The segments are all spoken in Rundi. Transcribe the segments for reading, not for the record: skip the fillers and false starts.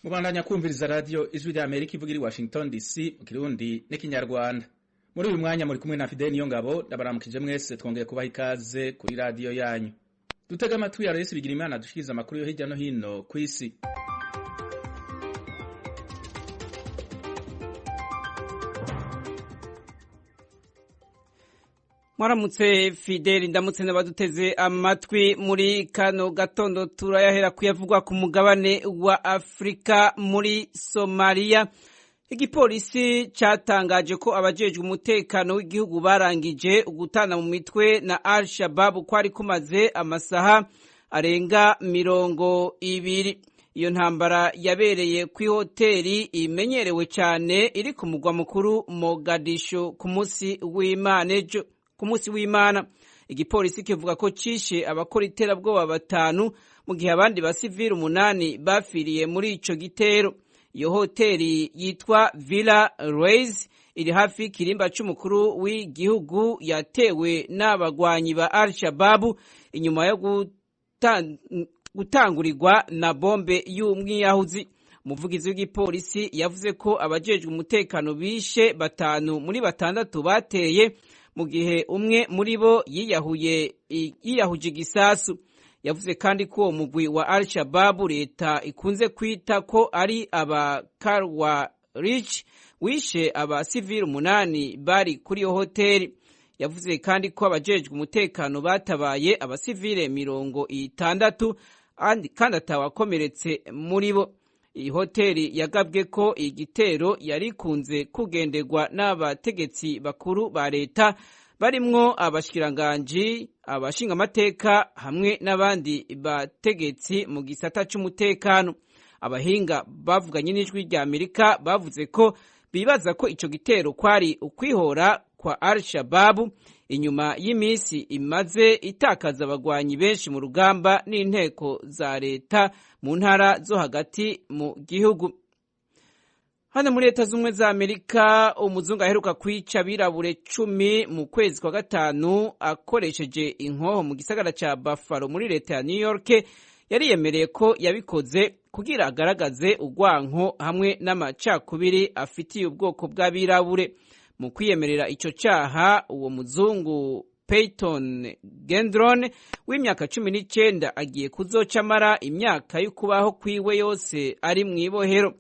Mubandanya kumviriza radio Ijwi rya Amerika ivugira i Washington DC mu Kirundi n'iKinyarwanda. Muri uyu mwanya muri kumwe na Fidel Niyongabo, ndabaramukije mwese, twongeye kubaha ikaze kuri radio yanyu. Dutega amatwi ya Aloysi Bigirimana dushikiriza amakuru yo hirya no hino kw'isi. Mwaramutse Fideli, ndamutse n'abaduteze amatwi muri kano gatondo. Turayahera kuyavugwa ku mugabane wa Afrika. Muri Somalia, igipolisi catangaje ko abajejwe umutekano w'igihugu barangije ugutana mu mitwe na Al-Shabaab kwari kumaze amasaha arenga 20. Iyo ntambara yabereye kw'ihoteli imenyerewe cyane iri ku mugwa mukuru Mogadishu ku munsi w'Imana ejo. Ku munsi w'Imana, igipolisi kivuga ko cishe abakora iterabwoba batanu, mu gihe abandi basivili 8 bafiriye muri ico gitero. Iyo hoteli yitwa Villa Reis iri hafi y'ikirimba c'umukuru w'igihugu yatewe n'abagwanyi ba Al-Shabaab inyuma yo gutangurirwa na bombe y'umwiyahuzi. Umuvugizi w'igipolisi yavuze ko abajejwe umutekano bishe 5 muri 6 bateye, mu gihe umwe muri bo yiyahuje igisasu. Yavuze kandi ko uwo mugwi wa Al-Shabaab leta ikunze kwita ko ari abakarwa rich wishe abasivili 8 bari kuri iyo hoteli. Yavuze kandi ko abajejwe umutekano batabaye abasivile 60 kandi atawakomeretse muri bo. Iyi hoteli yagabwe ko igitero yari ikunze kugenderwa n'abategetsi bakuru ba leta, barimwo abashikiranganji, abashingamateka hamwe n'abandi bategetsi mu gisata c'umutekano. Abahinga bavuganye n'Ijwi rya Amerika bavuze ko bibaza ko ico gitero kwari ukwihora kwa Al-Shabaab inyuma y'iminsi imaze itakaza abagwanyi benshi mu rugamba n'inteko za leta mu ntara zo hagati mu gihugu. Hano muri Leta Z'Ubumwe za Amerika, umuzungu aheruka kwica abirabure 10 mu kwezi kwa gatanu akoresheje inkoho mu gisagara ca Buffalo muri leta ya New York, yariyemereye ko yabikoze kugira agaragaze urwanko hamwe n'amacakubiri afitiye ubwoko bw'abirabure. Mu kwiyemerera ico caha, uwo muzungu Peyton Gendron w'imyaka 19 agiye kuzoca amara imyaka y'ukubaho kwiwe yose ari mw'ibohero.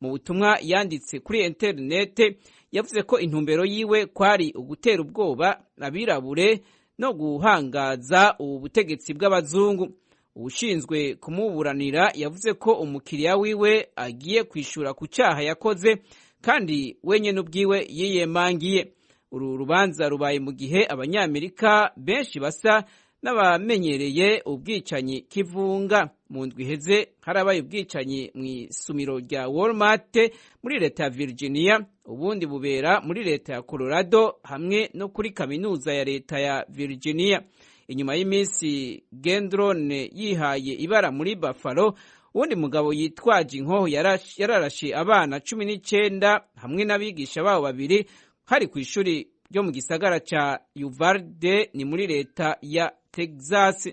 Mu butumwa yanditse kuri interinete, yavuze ko intumbero yiwe kwari ugutera ubwoba abirabure no guhangaza ubu butegetsi bw'abazungu. Uwushinzwe kumuburanira yavuze ko umukiriya wiwe agiye kwishura ku caha yakoze kandi wenyene ubwiwe yiyemangiye. Uru rubanza rubaye mu gihe Abanyamerika benshi basa n'abamenyereye ubwicanyi kivunga. Mu ndwi iheze harabaye ubwicanyi mu isumiro rya Walmart muri leta ya Virginia, ubundi bubera muri leta ya Colorado hamwe no kuri kaminuza ya leta ya Virginia. Inyuma y'iminsi Gendron yihaye ibara muri Buffalo, uwundi mugabo yitwaje inkoho yararashe abana 19 hamwe n'abigisha babo 2 hari ku ishuri ryo mu gisagara ca Uvalde, ni muri leta ya Texas.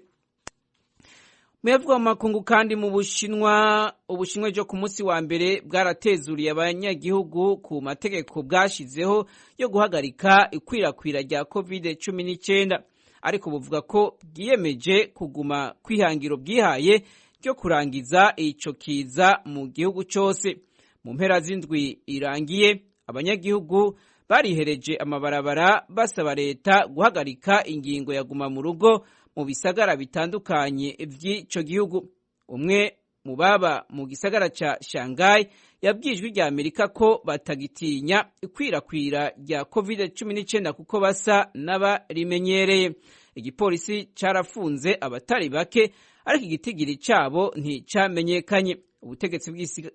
Muyavugwa mu makungu kandi, mu Bushinwa, Ubushinwa ejo ku munsi wa mbere bwaratezuriye abanyagihugu ku mategeko bwashizeho yo guhagarika ikwirakwira rya COVID-19, ariko buvuga ko bwiyemeje kuguma kwihangiro bwihaye ryo kurangiza ico kiza mu gihugu cose. Mu mpera z'indwi irangiye, abanyagihugu barihereje amabarabara basaba leta guhagarika ingingo ya guma mu rugo mu bisagara bitandukanye vy'ico gihugu. Umwe mu baba mu gisagara ca Shanghai yabwiye Ijwi rya Amerika ko batagitinya ikwirakwira rya COVID-19 kuko basa n'abarimenyereye. Igipolisi carafunze abatari bake, ariko igitigiri cabo nticamenyekanye. Ubutegetsi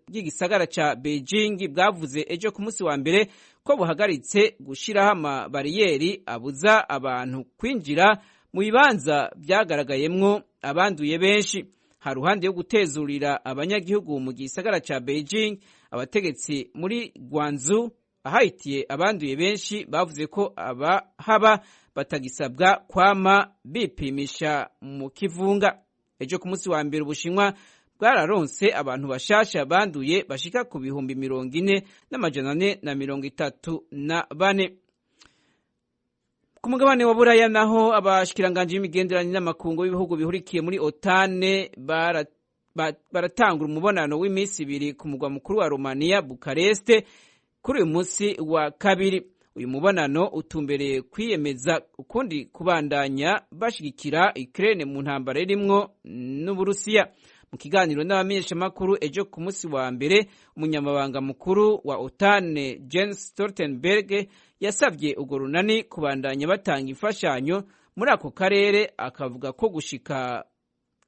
bw'igisagara ca Beijing bwavuze ejo ku munsi wa mbere ko buhagaritse gushiraho amabariyeri abuza abantu kwinjira mu bibanza vyagaragayemwo abanduye benshi. Haruhande yo gutezurira abanyagihugu mu gisagara ca Beijing, abategetsi muri Guangzhou ahahitiye abanduye benshi bavuze ko abahaba batagisabwa kwama bipimisha mu kivunga. Ejo ku munsi wa mbere, Ubushinwa bwararonse abantu bashasha banduye bashika ku 40,434. Ku mugabane wa Buraya naho, abashikiranganji b'imigenderanire n'amakungu b'ibihugu bihurikiye muri OTAN baratangura umubonano w'iminsi ibiri ku mugwa mukuru wa Romania, Bukareste, kuri uyu munsi wa kabiri. Uyu mubonano utumbereye kwiyemeza ukundi kubandanya bashigikira Ukraine mu ntambara irimwo n'Uburusiya. Mu kiganiro n'abamenyeshamakuru ejo ku munsi wa mbere, umunyamabanga mukuru wa OTAN Jens Stoltenberg yasabye urwo runani kubandanya batanga imfashanyo muri ako karere, akavuga ko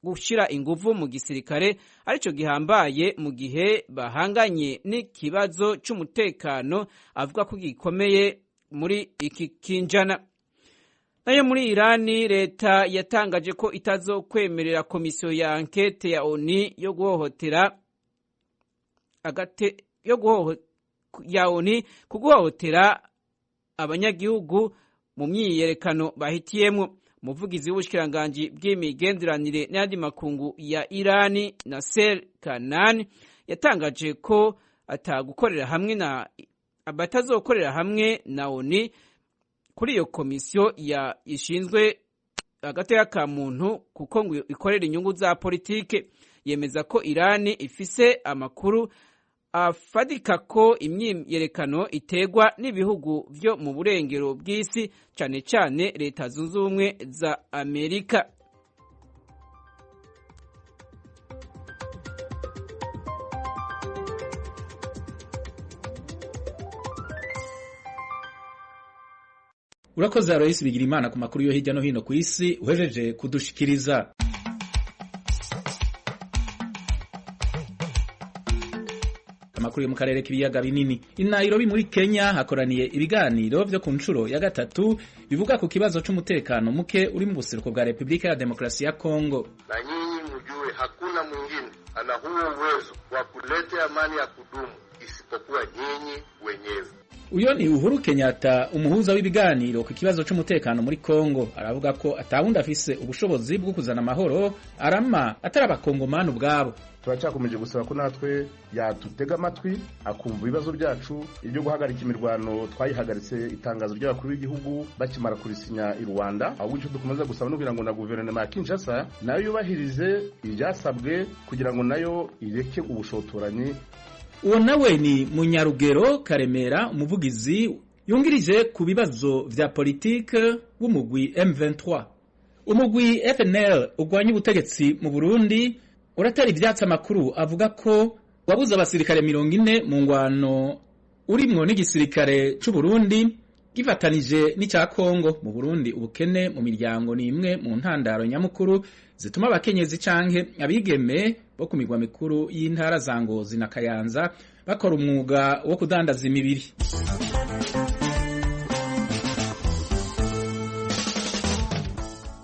gushira inguvu mu gisirikare arico gihambaye mu gihe bahanganye n'ikibazo c'umutekano avuga ko gikomeye muri iki kinjana. Nayo muri Irani, leta yatangaje ko itazokwemerera komisiyo ya ankete ya ONU yo guhohotera agate yo guhoho ya ONU kuguhohotera abanyagihugu mu myiyerekano bahitiyemwo. Umuvugizi w'ubushikiranganji bw'imigenderanire n'ayandi makungu ya Irani, Nasser Kanani, yatangaje ko atagukorera hamwe na batazokorera hamwe na ONU kuri iyo komisiyo ya ishinzwe agateka ka muntu, kuko ngo ikorera inyungu za politike. Yemeza ko Irani ifise amakuru afadika ko imyiyerekano iterwa n'ibihugu vyo mu burengero bw'isi, cane cane Leta Zunze Ubumwe za Amerika. Urakoze Aloysi Bigirimana ku makuru yo hirya no hino ku isi uhejeje kudushikiriza. Amakuru yo mu karere k'ibiyaga binini. I Nairobi muri Kenya hakoraniye ibiganiro vyo ku nshuro ya gatatu bivuga ku kibazo c'umutekano muke uri mu buseruko bwa Republika ya Demokrasia ya Kongo. Na nyinyi mjue hakuna mwingine ana huo uwezo wa kuleta amani ya kudumu isipokuwa nyinyi wenyewe. Uyo ni Uhuru Kenyatta, umuhuza w'ibiganiro ku kibazo c'umutekano muri Kongo, aravuga ko atawundi afise ubushobozi bwo kuzana amahoro arama atari abakongomani ubwabo. Turacyakomeje gusaba ko natwe yadutega amatwi akumva ibibazo byacu. Ibyo guhagarika imirwano twayihagaritse itangazo ry'abakuru b'igihugu bakimara kurisinya i Rwanda, ahubwo icyo dukomeza gusaba no kugira ngo na guverinoma ya Kinshasa nayo yubahirize ibyasabwe kugira ngo nayo ireke ubushotoranyi. Uwo nawe ni Munyarugero Karemera, umuvugizi yungirije ku bibazo vya politike w'umugwi M23. Umugwi FNL ugwanya ubutegetsi mu Burundi uratera ivyatsi amakuru avuga ko wabuze abasirikare 40 mu ngwano urimwo n'igisirikare c'u Burundi gifatanije n'icya Kongo. Mu Burundi, ubukene mu miryango ni imwe mu ntandaro nyamukuru zituma abakenyezi canke abigeme bo ku migwa mikuru y'intara za Ngozi na Kayanza bakora umwuga wo kudandaza imibiri.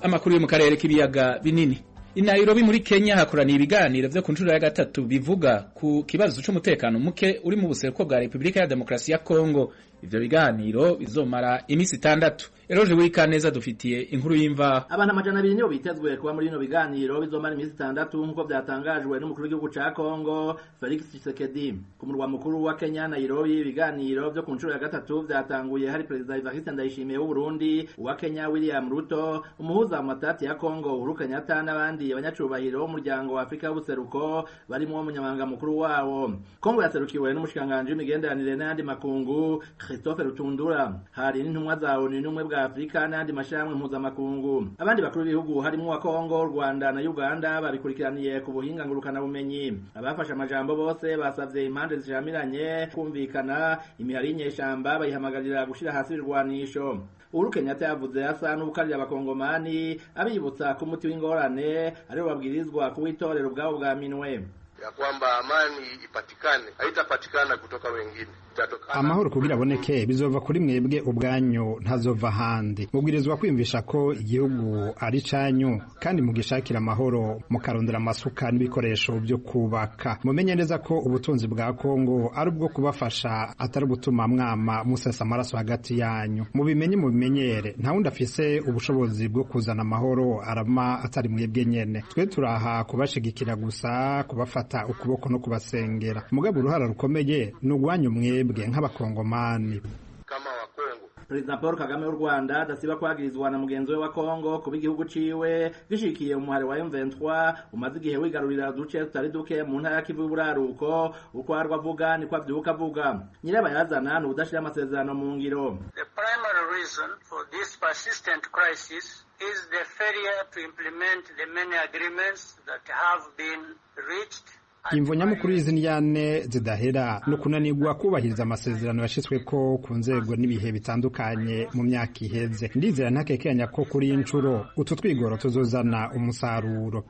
Amakuru yo mu karere k'ibiyaga binini. I Nairobi muri Kenya hakoraniye ibiganiro vyo ku nshuro ya gatatu bivuga ku kibazo c'umutekano muke uri mu buseruko bwa Republika ya Demokrasi ya Kongo. Ivyo biganiro bizomara imisi 6. Eroje Wikaneza dufitiye inkuru y'imvaho. Abantu 200 nibo bitezwe kuba muri bino biganiro bizomara imisi 6 nk'uko vyatangajwe n'umukuru w'igihugu ca Kongo Felix Tshisekedi. Ku murwa mukuru wa Kenya Nairobi, ibiganiro vyo ku nshuro ya gatatu vyatanguye hari Perezida Evariste Ndayishimiye w'u Burundi, uwa Kenya William Ruto, umuhuza mu matati ya Kongo Uhuru Kenyatta n'abandi abanyacubahiro b'umuryango wa Afrika y'ubuseruko barimwo umunyamabanga mukuru wawo. Kongo yaserukiwe n'umushikiranganji w'imigenderanire n'ayandi makungu Christophe Rutundura. Hari n'intumwa za ONU n'ubumwe bwa Afrika n'andi mashirahamwe mpuzamakungu. Abandi bakuru b'ibihugu harimwo wa Kongo, Rwanda na Uganda babikurikiraniye ku buhinga ngurukana bumenyi. Abafashe amajambo bose basavye impande zishamiranye kumvikana, imihari y'inyeshamba bayihamagarira gushira hasi ibirwanisho. Uhuru Kenyatta yavuze asa n'ubukarira abakongomani abibutsa ko umuti w'ingorane aribo babwirizwa kuwitorera ubwabo bwa minwe. ya kwamba amani ipatikane, haitapatikana kutoka wengine, itatokana. Amahoro kugira aboneke bizova kuri mwebwe ubwanyu, ntazova ahandi. Mubwirizwa kwiyumvisha ko igihugu ari canyu kandi mugishakira amahoro, mukarondera amasuka n'ibikoresho byo kubaka. Mumenye neza ko ubutunzi bwa Kongo ari ubwo kubafasha, atari ubutuma mwama musesa amaraso hagati yanyu. Mubimenye, mubimenyere, nta wundi afise ubushobozi bwo kuzana amahoro arama atari mwebwe nyene. Twe turaha kubashigikira gusa, kubafata ukuboko no kubasengera. Mugabo uruhara rukomeye ni urwanyu mwebwe nk'abakongomani. Kama Wakongo. Perezida Paul Kagame w'u Rwanda adasiba kwagirizwa na mugenzi we wa Kongo kuba igihugu ciwe gishikiye umuhari wa M23 umaze igihe wigarurira uduce tutari duke mu ntara ya Kivu y'uburaruko. Uko arwa avuga niko avyuka avuga, nyirabayazana ni udashira amasezerano mu ngiro. The primary reason for this persistent crisis is the failure to implement the many agreements that have been reached. Imvo nyamukuru y'izi ndyane zidahera no kunanirwa kubahiriza amasezerano yashyizweko ku nzego n'ibihe bitandukanye mu myaka iheze. Ndizera ntakekeranya ko kuri iyi nshuro utu twigoro tuzozana umusaruro.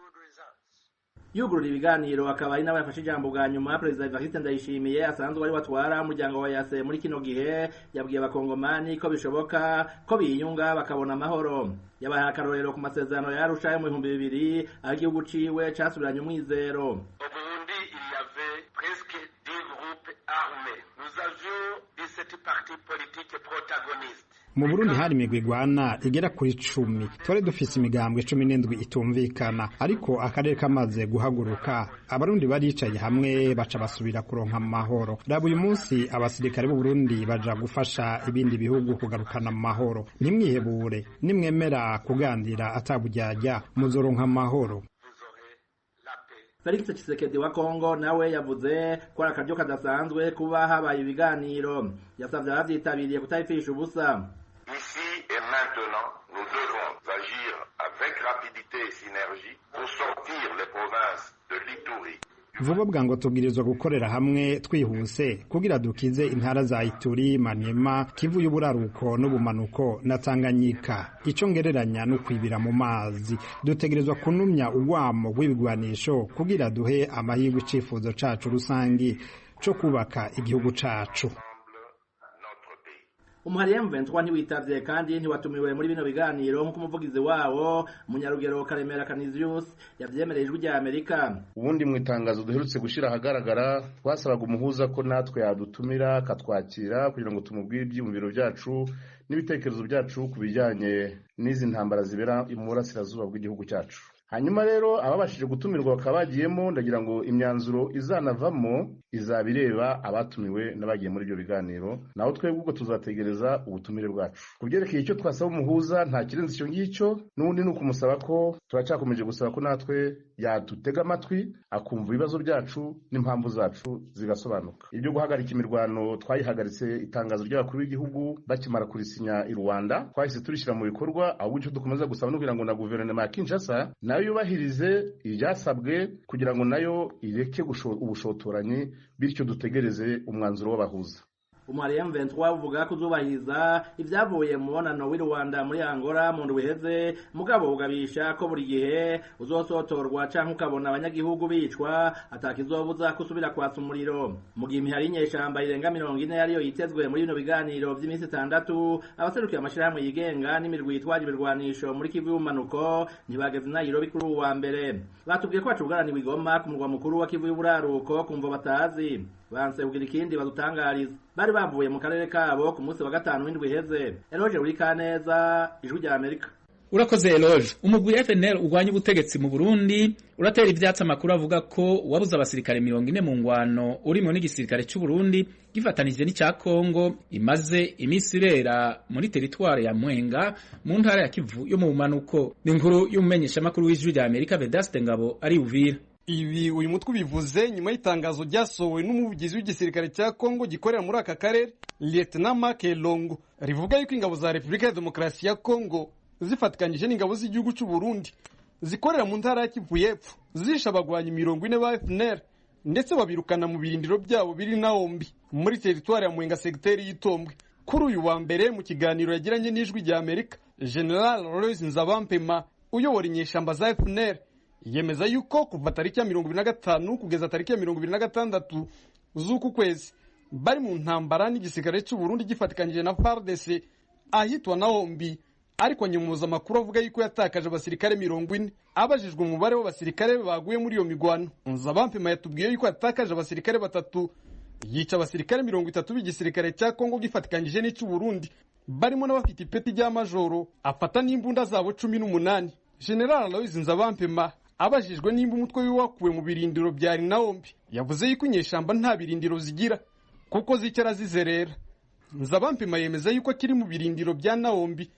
Yugurura ibiganiro akaba ari nawe yafashe ijambo bwa nyuma, Perezida Evariste Ndayishimiye asanzwe ari watwara umuryango wa EAC muri kino gihe yabwiye abakongomani ko bishoboka ko biyunga bakabona amahoro. Yabahaye akarorero ku masezerano ya Arusha yo mu 2000, aho igihugu ciwe casubiranye umwizero. Au Burundi, il y avait presque 10 groupes armés. Nous avions 17 partis politiques protagonistes. Mu Burundi hari imigwi igwana igera kuri 10. Twari dufise imigambwe 17 itumvikana, ariko akarere kamaze guhaguruka abarundi baricaye hamwe baca basubira kuronka amahoro. Raba uyu munsi abasirikare b'u Burundi baja gufasha ibindi bihugu kugarukana amahoro. Ntimwihebure, nimwemera kuganira ataburyarya muzoronka amahoro. Vous aurez la paix. Felix Tshisekedi wa Kongo nawe yavuze ko ari akaryo kadasanzwe kuba habaye ibiganiro. Yasavye abavyitabiriye kutayipfisha ubusa. Ici et maintenant, nous devons agir avec rapidité et synergie pour sortir les provinces de l'Ituri, Vuba bwango tubwirizwa gukorera hamwe twihuse kugira dukize intara za Ituri, Maniema, Kivu y'uburaruko n'ubumanuko na Tanganyika. Ico ngereranya no kwibira mu mazi. Dutegerezwa kunumya urwamo rw'ibigwanisho kugira duhe amahirwe icifuzo cacu rusangi co kubaka igihugu cacu. notre pays. Umuhari M23 ntiwitavye kandi ntiwatumiwe muri bino biganiro, nk'uko umuvugizi wawo Munyarugero Karemera Canisius yavyemereye Ijwi rya Amerika. Ubundi mu itangazo duherutse gushyira ahagaragara twasabaga umuhuza ko natwe yadutumira akatwakira kugira ngo tumubwire ibyiyumviro byacu n'ibitekerezo byacu ku bijyanye n'izi ntambara zibera mu burasirazuba bw'igihugu cyacu. Hanyuma rero ababashije gutumirwa bakaba bagiyemo, ndagira ngo imyanzuro izanavamo izaba ireba abatumiwe n'abagiye muri ibyo biganiro, naho twebwe ubwo tuzategereza ubutumire bwacu. Ku byerekeye icyo twasaba umuhuza nta kirenze icyo ngicyo, n'ubundi ni ukumusaba ko turacyakomeje gusaba ko natwe yadutega amatwi akumva ibibazo byacu n'impamvu zacu zigasobanuka. Ibyo guhagarika imirwano twayihagaritse itangazo ry'abakuru b'igihugu bakimara kurisinya i Rwanda, twahise turishyira mu bikorwa. Ahubwo icyo dukomeza gusaba ni ukugira ngo na guverinoma ya Kinshasa nayo yubahirize ibyasabwe kugira ngo nayo ireke ubushotoranyi, bityo dutegereze umwanzuro w'abahuza. Umuhari M23 uvuga ko uzubahiriza ivyavuye mu mubonano w'i Rwanda muri Angola mu ndwi iheze, mugabo ugabisha ko buri gihe uzosotorwa canke ukabona abanyagihugu bicwa atakizobuza kusubira kwatsa umuriro. Mu gihe imihari y'inyeshamba irenga 40 ariyo yitezwe muri bino biganiro vy'iminsi 6, abaserukiye amashirahamwe yigenga n'imirwi yitwaje ibirwanisho muri Kivu y'ubumanuko ntibageze i Nairobi kuri uwu wa mbere. Batubwiye ko bacugaraniwe i Goma ku murwa mukuru wa Kivu y'uburaruko kumvo batazi. Banse kugira ikindi badutangariza. Bari bavuye mu karere kabo ku munsi wa gatanu w'indwi iheze. Eloge Urikaneza, Ijwi rya Amerika. Urakoze Eloge. Umugwi FNL urwanya ubutegetsi mu Burundi uratera ivyatsi amakuru avuga ko wabuze abasirikare 40 mu ngwano urimo n'igisirikare cy'u Burundi gifatanije n'icya Kongo imaze iminsi ibera muri teritware ya Mwenga mu ntara ya Kivu yo mu bumanuko. Ni inkuru y'umumenyeshamakuru w'Ijwi rya Amerika Vedaste Ngabo ari Uvira. Ibi uyu mutwe ubivuze nyuma y'itangazo ryasohowe n'umuvugizi w'igisirikare cya Kongo gikorera muri aka karere, Lieutenant Mark Elongo, rivuga yuko ingabo za Repubulika ya Demokarasi ya Kongo zifatikanyije n'ingabo z'igihugu cy'u Burundi zikorera mu ntara ya Kivu y'Epfo zishe abagwanyi 40 ba FNL ndetse babirukana mu birindiro byabo biri Naombi muri teritwari ya Mwenga segiteri y'Itombwe. Kuri uyu wa mbere mu kiganiro yagiranye n'Ijwi rya Amerika, General Aloys Nzabampema uyobora inyeshamba za FNL Yemeza yuko kuva tariki ya 25 kugeza tariki ya 26 z'uku kwezi bari mu ntambara n'igisirikare cy'u Burundi gifatikanyije na FARDC ahitwa Nahombi, ariko nyemuza amakuru avuga yuko yatakaje abasirikare 40. Abajijwe umubare w'abasirikare baguye muri iyo migwano, Nzabampema yatubwiye yuko yatakaje abasirikare 3, yica abasirikare 30 b'igisirikare cya Kongo gifatikanyije n'icy'u Burundi, barimo n'abafite ipeti rya majoro, afata n'imbunda zabo 18. General Aloys Nzabampema abajijwe nimba umutwe wiwakuwe mu birindiro bya Naombi, yavuze yuko inyeshamba nta birindiro zigira kuko zicara zizerera. Nzabampema yemeza yuko akiri mu birindiro bya Naombi,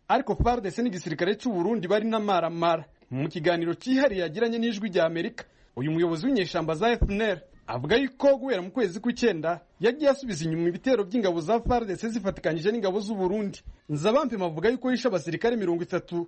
ariko FARDC n'igisirikare cy'u Burundi bari n'amaramara. Mu kiganiro cyihariye yagiranye n'Ijwi rya Amerika, uyu muyobozi w'inyeshamba za FNL avuga yuko guhera mu kwezi kw'icyenda yagiye asubiza inyuma ibitero by'ingabo za FARDC zifatikanyije n'ingabo z'u Burundi. Nzabampema avuga yuko yishe abasirikare 30,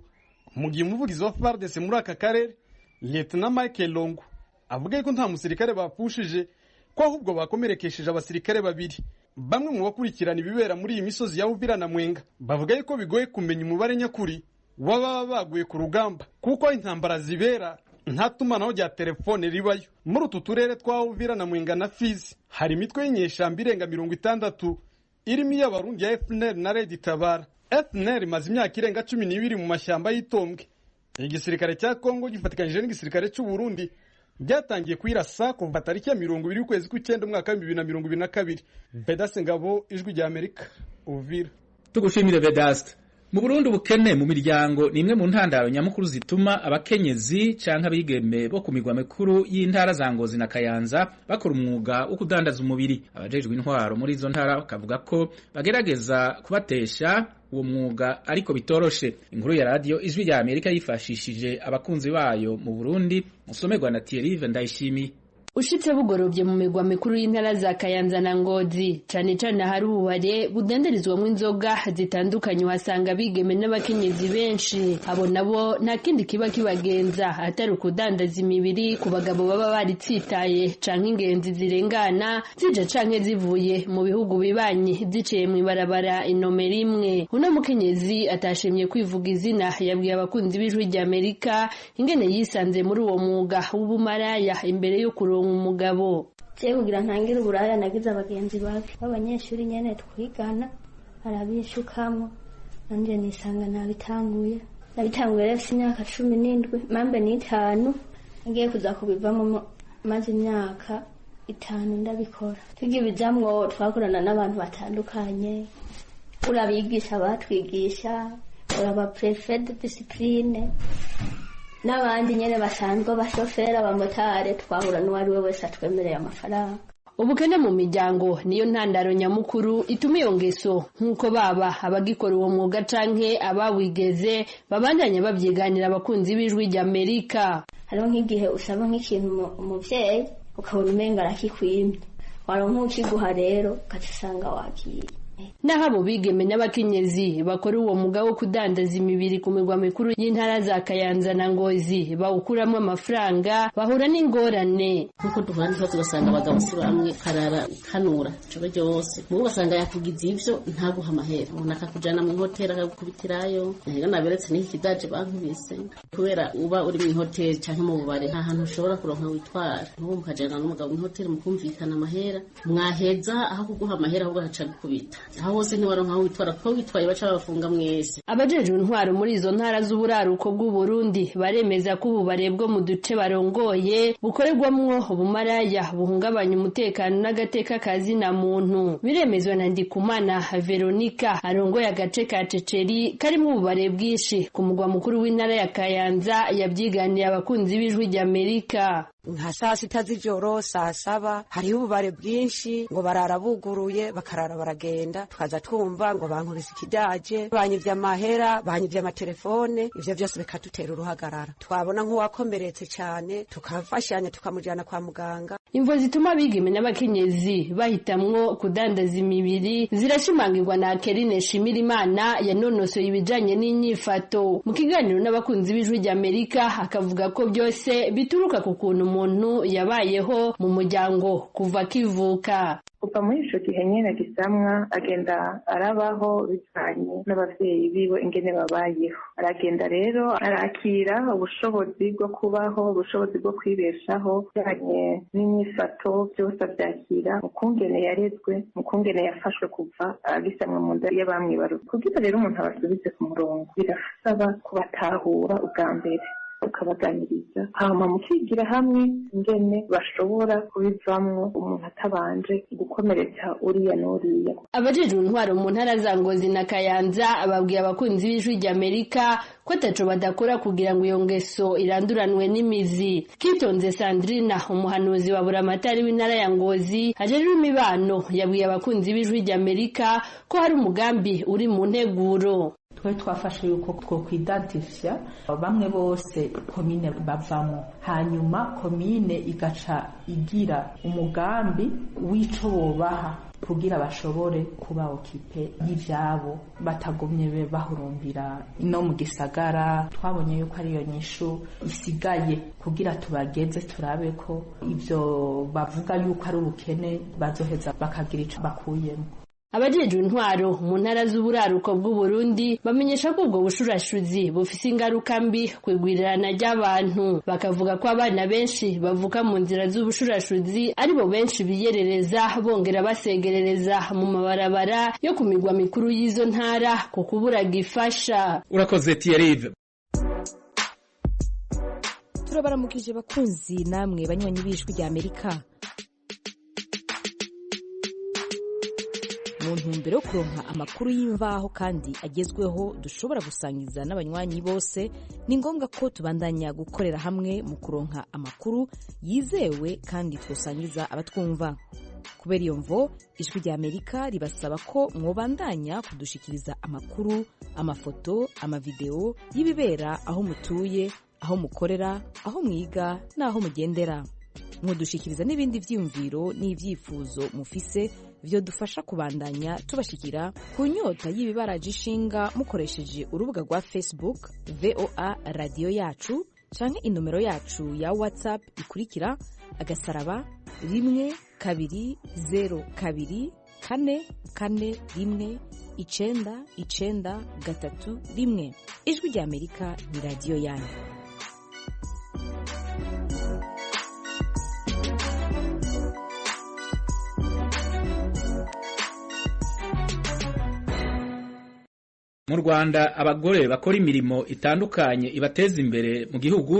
mu gihe umuvugizi wa FARDC muri aka karere Lieutenant Michael Longo avuga yuko nta musirikare bapfushije, ko ahubwo bakomerekesheje abasirikare 2. Bamwe mu bakurikirana ibibera muri iyi misozi ya Uvira na Mwenga bavuga yuko bigoye kumenya umubare nyakuri w'ababa baguye ku rugamba, kuko intambara zibera nta tumanaho rya telefone ribayo. Muri utu turere twa Uvira na Mwenga na Fizi hari imitwe y'inyeshamba irenga 60 irimo iy'Abarundi ya FNL na Red Tabara. FNL imaze imyaka irenga 12 mu mashyamba y'Itombwe. Igisirikare cya Kongo gifatikanyije n'igisirikare cy'u Burundi byatangiye kuyirasa kuva tariki ya 20 y'ukwezi kw'icyenda umwaka wa 2022. Vedaste Ngabo, Ijwi rya Amerika, Uvira. Tugushimire Vedaste. Mu Burundi ubukene mu miryango ni imwe mu ntandaro nyamukuru zituma abakenyezi canke abigeme bo ku migwa mikuru y'intara za Ngozi na Kayanza bakora umwuga wo kudandaza umubiri. Abajejwe intwaro muri izo ntara bakavuga ko bagerageza kubatesha uwo mwuga ariko bitoroshe. Inkuru ya radio Ijwi rya Amerika yifashishije abakunzi bayo mu Burundi, musomerwa na Thierry Ndayishimiye. Ushitse bugorovye mu migwa mikuru y'intara za Kayanza na Ngozi, cane cane ahari ububare budandarizwamwo inzoga zitandukanye, uhasanga abigeme n'abakenyezi benshi. Abo nabo nta kindi kiba kibagenza atari ukudandaza imibiri ku bagabo baba baritsitaye canke ingenzi zirengana zija canke zivuye mu bihugu bibanyi ziciye mw'ibarabara inomero imwe. Uno mukenyezi atashimye kwivuga izina yabwiye abakunzi b'Ijwi rya Amerika ingene yisanze muri uwo mwuga w'ubumaraya imbere yo kuronka umugabo. Je kugira ntangire uburaya nagize abagenzi babi b'abanyeshuri nyene twigana, arabishukamwo nanje nisanga nabitanguye. Nabitanguye rero mfise imyaka 17 mambe 5, ngiye kuza kubivamo maze imyaka 5 ndabikora. Tugibijamwo twakorana n'abantu batandukanye, urabigisha batwigisha, uraba prefet de discipline n'abandi nyene basanzwe, abashoferi, abamotari, twahura n'uwari we wese atwemereye amafaranga. Ubukene mu miryango niyo ntandaro nyamukuru ituma iyo ngeso, nk'uko baba abagikora uwo mwuga canke abawigeze babandanya babyiganira abakunzi b'Ijwi rya Amerika. Hariho nk'igihe usaba nk'ikintu umuvyeyi ukabona umenga arakikwimye, waronka ukiguha rero ugaca usanga wagiye. Naho abo bigeme n'abakenyezi bakora uwo mwuga wo kudandaza imibiri ku mirwa mikuru y'intara za Kayanza na Ngozi bawukuramo amafaranga, bahura n'ingorane. Nkuko duhura n'ikibazo ugasanga abagabo si bamwe, karara kanura ijoro ryose, mubo ugasanga yakugize ivyo ntaguha amahera, umuntu akakujana mu ihoteli akagukubitirayo. Rero naberetse n'iki kidaje bankubise, kubera uba uri mu ihoteli canke mu bubare nta hantu ushobora kuronka witwara. N'ubu mukajana n'umugabo mu ihoteli mukumvikana amahera, mwaheza aho kuguha amahera ahubwo agaca agukubita. Aho hose ntiwaronka aho witwara, kuko witwaye baca babafunga mwese. Abajejwe intwaro muri izo ntara z'uburaruko bw'u Burundi baremeza ko ububare bwo mu duce barongoye bukorerwamwo ubumaraya buhungabanya umutekano n'agateka kazina muntu. Biremezwa na Ndikumana Veronica arongoye agace ka Ceceri karimwo ububare bwinshi ku mugwa mukuru w'intara ya Kayanza, yabyiganiye abakunzi b'Ijwi rya Amerika. Nka saa 6 z'ijoro, saa 7, hariho ububare bwinshi ngo barara buguruye, bakarara baragenda, tukaza twumva ngo bankubise ikidaje, banyivye amahera, banyivye amatelefone. Ivyo vyose bikadutera uruhagarara. Twabona nk'uwakomeretse cane tukafashanya tukamujana kwa muganga. Imvo zituma abigeme n'abakenyezi bahitamwo kudandaza imibiri zirashimangirwa na Kerine Shimirimana yanonosoye ibijanye n'inyifato. Mu kiganiro n'abakunzi b'Ijwi rya Amerika akavuga ko byose bituruka ku kuntu umuntu yabayeho mu muryango kuva akivuka. Kuva muri ico gihe nyene agisamwa agenda arabaho bijanye n'abavyeyi biwe ingene babayeho. Aragenda rero arakira ubushobozi bwo kubaho, ubushobozi bwo kwibeshaho bijanye n'inyifato, byose avyakira mu kungene yarezwe, mu kungene yafashwe kuva agisamwa mu nda y'abamwibarutse. Kugira rero umuntu abasubize ku murongo birasaba kubatahura ubwa mbere, ukabaganiriza, hama mukigira hamwe ingene bashobora kubivamwo umuntu atabanje gukomeretsa uriya n'uriya. Abajejwe intwaro mu ntara za Ngozi na Kayanza babwiye abakunzi b'Ijwi ry'Amerika ko ataco badakora kugira ngo iyo ngeso iranduranwe n'imizi. Kitonze Sandrina, umuhanuzi wa Buramatari w'intara ya Ngozi ajejwe imibano, yabwiye abakunzi b'Ijwi ry'Amerika ko hari umugambi uri mu nteguro. Twe twafashe yuko twokwidantifya bamwe bose komine bavamo, hanyuma komine igaca igira umugambi w'ico bobaha kugira bashobore kuba okipe y'ivyabo batagumye bahurumbira no mu gisagara. Twabonye yuko ariyo nyishu isigaye kugira tubageze turabe ko ivyo bavuga yuko ari ubukene bazoheza bakagira ico bakuyemo. Abajejwe intwaro mu ntara z'uburaruko bw'Uburundi bamenyesha ko ubwo bushurashuzi bufise ingaruka mbi kwigwirirana ry'abantu, bakavuga ko abana benshi bavuka mu nzira z'ubushurashuzi aribo benshi biyerereza bongera basegerereza mu mabarabara yo ku migwa mikuru y'izo ntara ku kubura gifasha. Urakoze Thierry. Turabaramukije bakunzi namwe banywanyi b'Ijwi rya Amerika. Mu ntumbero yo kuronka amakuru y'imvaho kandi agezweho dushobora gusangiza n'abanywanyi bose, ni ngombwa ko tubandanya gukorera hamwe mu kuronka amakuru yizewe kandi twosangiza abatwumva. Kubera iyo mvo, Ijwi rya Amerika ribasaba ko mwobandanya kudushikiriza amakuru, amafoto, amavideo y'ibibera aho mutuye, aho mukorera, aho mwiga n'aho mugendera. Mwodushikiriza n'ibindi vyiyumviro n'ivyifuzo mufise vyodufasha kubandanya tubashikira ku nyota y'ibibaraje ishinga mukoresheje urubuga rwa Facebook VOA radiyo yacu canke inomero yacu ya WhatsApp ikurikira agasaraba 1 2 0 2 4 4 1 9 9 3 1. Ijwi rya Amerika ni radiyo yanyu. Mu Rwanda abagore bakora imirimo itandukanye ibateza imbere mu gihugu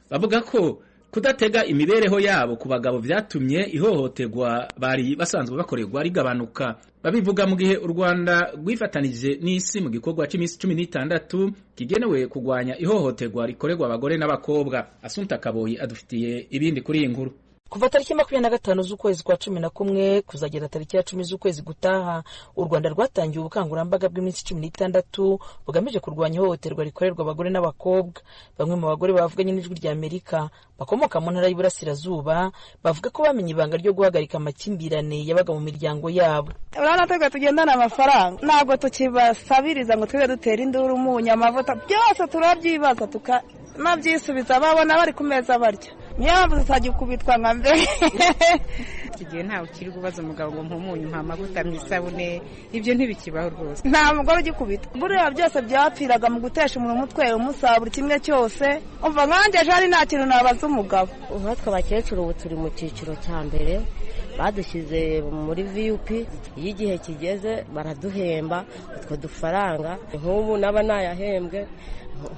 bavuga ko kudatega imibereho yabo ku bagabo vyatumye ihohoterwa bari basanzwe bakorerwa rigabanuka. Babivuga mu gihe u Rwanda rwifatanije n'isi mu gikorwa c'imisi 16 kigenewe kugwanya ihohoterwa rikorerwa abagore n'abakobwa. Asunta Kaboyi adufitiye ibindi kuri iyi nkuru. Kuva tariki 25 z'ukwezi kwa 11 kuzagera tariki ya 10 z'ukwezi gutaha, u Rwanda rwatangiye ubukangurambaga bw'iminsi 16 bugamije kurwanya ihohoterwa rikorerwa abagore n'abakobwa. Bamwe mu bagore bavuganye n'Ijwi rya Amerika bakomoka mu ntara y'Iburasirazuba bavuga ko bamenye ibanga ryo guhagarika amakimbirane yabaga mu miryango yabo. Urabona twebwe tugendana amafaranga, ntabwo tukibasabiriza ngo twibe dutera induru, umunyu, amavuta, byose turabyibaza tukanabyisubiza, babona bari ku meza barya. Niyo mpamvu tutagikubitwa nka mbere. Iki gihe ntawe ukiri kubaza umugabo ngo mpumunyu, mpa amavuta, mu isabune, ibyo ntibikibaho rwose. Nta mugore ugikubitwa. Buriya byose byapfiraga mu gutesha umuntu umutwe, umusabura kimwe cyose. Umva nkanjye ejo hari nta kintu nabaza umugabo. Nkatwe abakecuru ubu turi mu cyiciro cya mbere, badushyize muri VUP. Iyo igihe kigeze baraduhemba utwo dufaranga, nk'ubu naba nayahembwe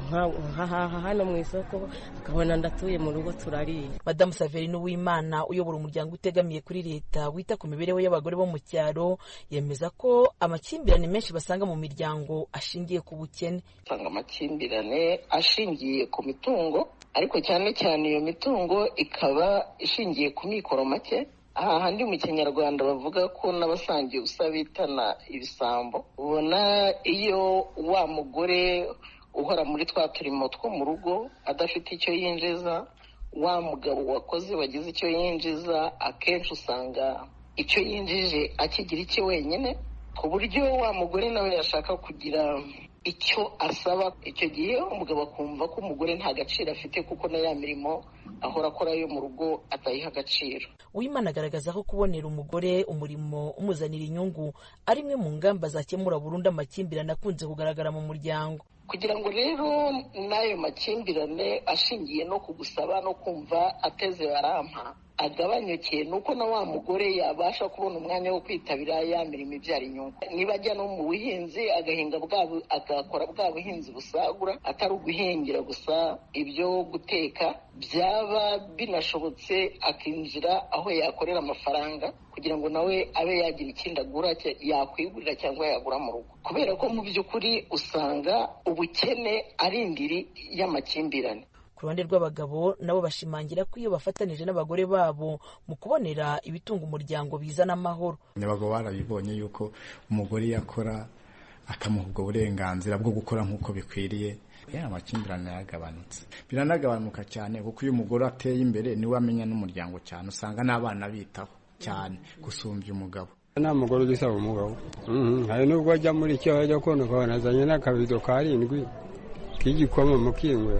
nkahaha hano mu isoko, akabona ndatuye mu rugo turariye. Madamu Saverine Uwimana uyobora umuryango utegamiye kuri leta wita ku mibereho y'abagore bo mu cyaro, yemeza ko amakimbirane menshi basanga mu miryango ashingiye ku bukene. Usanga amakimbirane ashingiye ku mitungo, ariko cyane cyane iyo mitungo ikaba ishingiye ku mikoro make. Aha handi mu Kinyarwanda bavuga ko n'abasangiye ubusa bitana ibisambo. Ubona iyo wa mugore uhora muri twa turimo two mu rugo adafite icyo yinjiza, wa mugabo wakoze wagize icyo yinjiza, akenshi usanga icyo yinjije akigira icye wenyine, ku buryo wa mugore nawe yashaka kugira icyo asaba. Icyo gihe umugabo akumva ko umugore nta gaciro afite, kuko na ya mirimo ahora akora yo mu rugo atayiha agaciro. Uwimana agaragaza ko kubonera umugore umurimo umuzanira inyungu ari imwe mu ngamba zakemura burundu amakimbirane akunze kugaragara mu muryango. Kugira ngo rero n'ayo makimbirane ashingiye no kugusaba no kumva ateze barampa agabanyuke, nuko na wa mugore yabasha kubona umwanya wo kwitabira ya mirimo ibyara inyungu. Niba ajya no mu buhinzi agahinga agakora bwa buhinzi busagura, atari uguhingira gusa ibyo guteka, byaba binashobotse akinjira aho yakorera amafaranga kugira ngo nawe abe yagira ikindi agura, yakwigurira cyangwa yagura mu rugo. Kubera ko mu by'ukuri usanga ubukene ari indiri y'amakimbirane. Ku ruhande rw'abagabo nabo bashimangira ko iyo bafatanije n'abagore babo mu kubonera ibitunga umuryango bizana amahoro. Abagabo barabibonye yuko umugore yakora akamuha ubwo burenganzira bwo gukora nk'uko bikwiriye, amakimbirane yaragabanutse. Biranagabanuka cyane kuko iyo umugore ateye imbere niwe amenya n'umuryango cyane, usanga n'abana bitaho cyane gusumbya umugabo. Nta mugore ugisaba umugabo, hari n'ubwo ajya muri icyo ajya kubona ukabona azanye n'akabido karindwi k'igikoma mukingwe.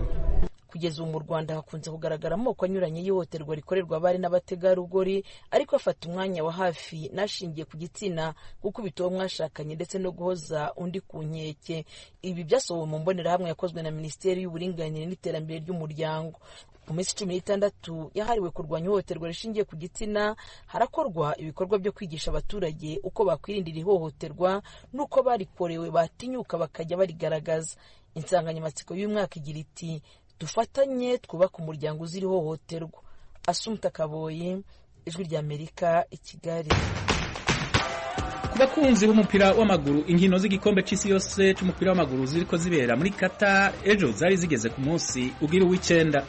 Kugeza ubu mu Rwanda hakunze kugaragara amoko anyuranye y'ihohoterwa rikorerwa abari n'abategarugori, ariko afata umwanya wa hafi n'ashingiye ku gitsina, gukubita uwo mwashakanye ndetse no guhoza undi ku nkeke. Ibi byasohowe mu mbonerahamwe yakozwe na Minisiteri y'Uburinganire n'Iterambere ry'Umuryango. Mu minsi 16 yahariwe kurwanya ihohoterwa rishingiye ku gitsina, harakorwa ibikorwa byo kwigisha abaturage uko bakwirindira ihohoterwa n'uko barikorewe batinyuka bakajya barigaragaza. Insanganyamatsiko y'umwaka igira iti: dufatanye twubake umuryango uzira ihohoterwa. Asumta Kaboyi, Ijwi ry'Amerika, i Kigali. Ku bakunzi b'umupira w'amaguru, inkino z'igikombe c'isi yose c'umupira w'amaguru ziriko zibera muri Qatar ejo zari zigeze ku munsi ugira uw'icenda.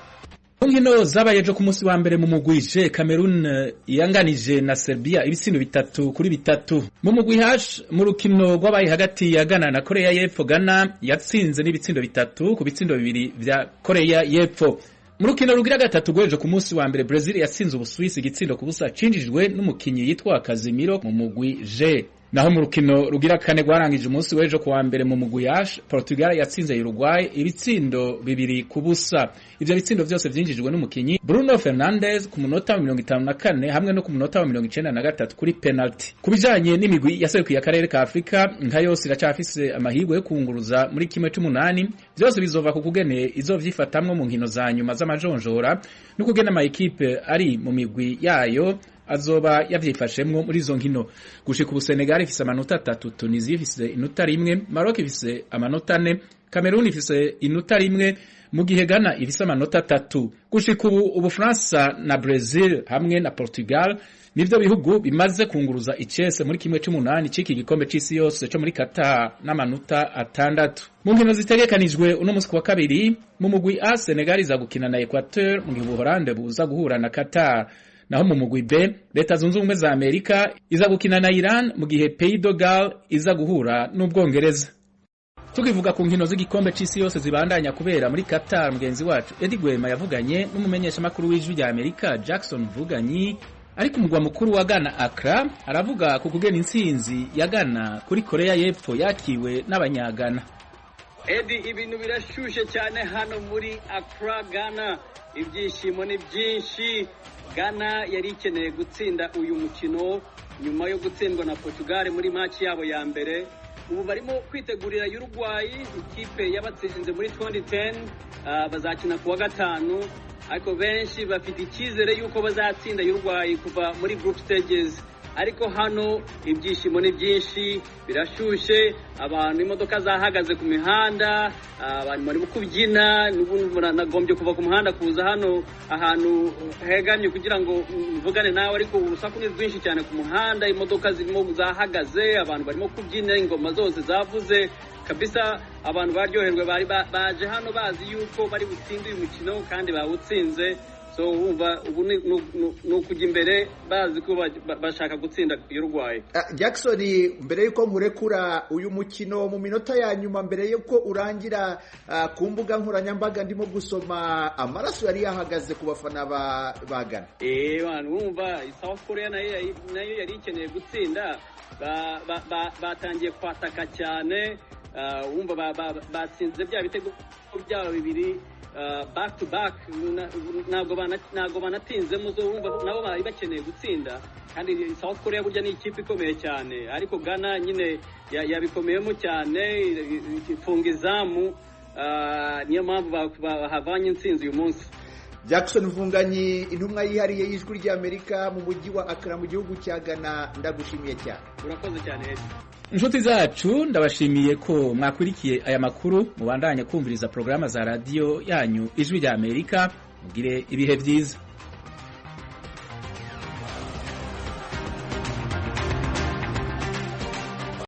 Mu nkino zabaye ejo ku munsi wa mbere mu mugwi G, Cameroon yanganije na Serbia ibitsindo 3-3. Mu mugwi H, mu rukino rwabaye hagati ya Ghana na Korea y'Epfo, Ghana yatsinze n'ibitsindo 3-2 vya Korea y'Epfo. Mu rukino rugira gatatu rw'ejo ku munsi wa mbere, Brazil yatsinze Ubusuwisi 0-0 cinjijwe n'umukinyi yitwa Casemiro mu mugwi G. Naho mu rukino rugira kane rwarangije umunsi w'ejo kuwa mbere mu mugwi H, Portugal yatsinze Uruguay ibitsindo 2-0. Ivyo bitsindo vyose vyinjijwe n'umukinyi Bruno Fernandes ku munota wa 54 hamwe no ku munota wa 93 kuri penalty. Ku bijanye n'imigwi yaserukiye akarere ka Afrika, nka yose iracafise amahirwe yo kunguruza muri 1/8, vyose bizova ku kugene izovyifatamwo mu nkino za nyuma z'amajonjora no kugena ama ekipe ari mu migwi yayo azoba yavyifashemwo muri izo nkino. Gushika ubu Senegal ifise amanota 3, Tunisia ifise inota 1, Maroc ifise amanota 4, Cameroon ifise inota 1, mu gihe Ghana ifise amanota 3. Gushika ubu Ubufaransa na Brazil hamwe na Portugal nivyo bihugu bimaze kunguruza icese muri 1/8 c'iki gikombe c'isi yose co muri Qatar n'amanota 6. Mu nkino zitegekanijwe uno musi kuwa kabiri, mu mugwi A Senegal iza gukina na Equateur, mu gihe Ubuholande buza guhura na Qatar. Naho mu mugwi B, Leta Zunze Ubumwe za Amerika iza gukina na Iran, mu gihe Pays de Galles iza guhura n'Ubwongereza. Tukivuga ku nkino z'igikombe c'isi yose zibandanya kubera muri Qatar, mugenzi wacu Eddie Gwema yavuganye n'umumenyeshamakuru w'Ijwi rya Amerika Jackson Mvuganyi ari ku mugwa mukuru wa Ghana Accra, aravuga ku kugena intsinzi ya Ghana kuri Korea y'Epfo yakiwe n'abanyagana. Eddie, ibintu birashushe cyane hano muri Accra, Ghana. Ibyishimo ni byinshi. Ghana yari ikeneye gutsinda uyu mukino nyuma yo gutsindwa na Portugal muri match yabo ya mbere. Ubu barimo kwitegurira Uruguay, ikipe yabatsinze muri 2010. Bazakina kuwa gatanu, ariko benshi bafite icyizere yuko bazatsinda Uruguay kuva muri group stages. Ariko hano ibyishimo ni byinshi, birashushe, abantu imodoka zahagaze ku mihanda, abantu barimo kubyina. Nagombye kuva ku muhanda kuza hano ahantu hegamye kugira ngo mvugane nawe, ariko urusaku ni rwinshi cyane ku muhanda, imodoka zirimo zahagaze, abantu barimo kubyina, ingoma zose zavuze kabisa. Abantu baryoherwe, bari baje hano bazi yuko bari butsinde uyu mukino kandi bawutsinze. So wumva ubu ni ukujya imbere bazi ko bashaka gutsinda Uruguay. Jackson, mbere yuko nkurekura uyu mukino mu minota ya nyuma mbere yuko urangira, ku mbuga nkoranyambaga ndimo gusoma amaraso yari yahagaze ku bafana ba Ghana. Wumva South Korea nayo yari ikeneye gutsinda, batangiye kwataka cyane. Wumva batsinze bya bitego byabo bibiri back to back, ntabwo banatinzemo. Wumva nabo bari bakeneye gutsinda, kandi South Korea burya ni ikipe ikomeye cyane, ariko Ghana nyine yabikomeyemo cyane, ifunga izamu, niyo mpamvu bahavanye intsinzi uyu munsi. Jackson Mvunganyi, intumwa yihariye y'Ijwi ry'Amerika mu mujyi wa Accra mu gihugu cya Ghana, ndagushimiye cyane. Urakoze cyane. Inshuti zacu, ndabashimiye ko mwakurikiye aya makuru. Mubandanye kumviriza porogaramu za radiyo yanyu Ijwi rya Amerika. Mugire ibihe byiza.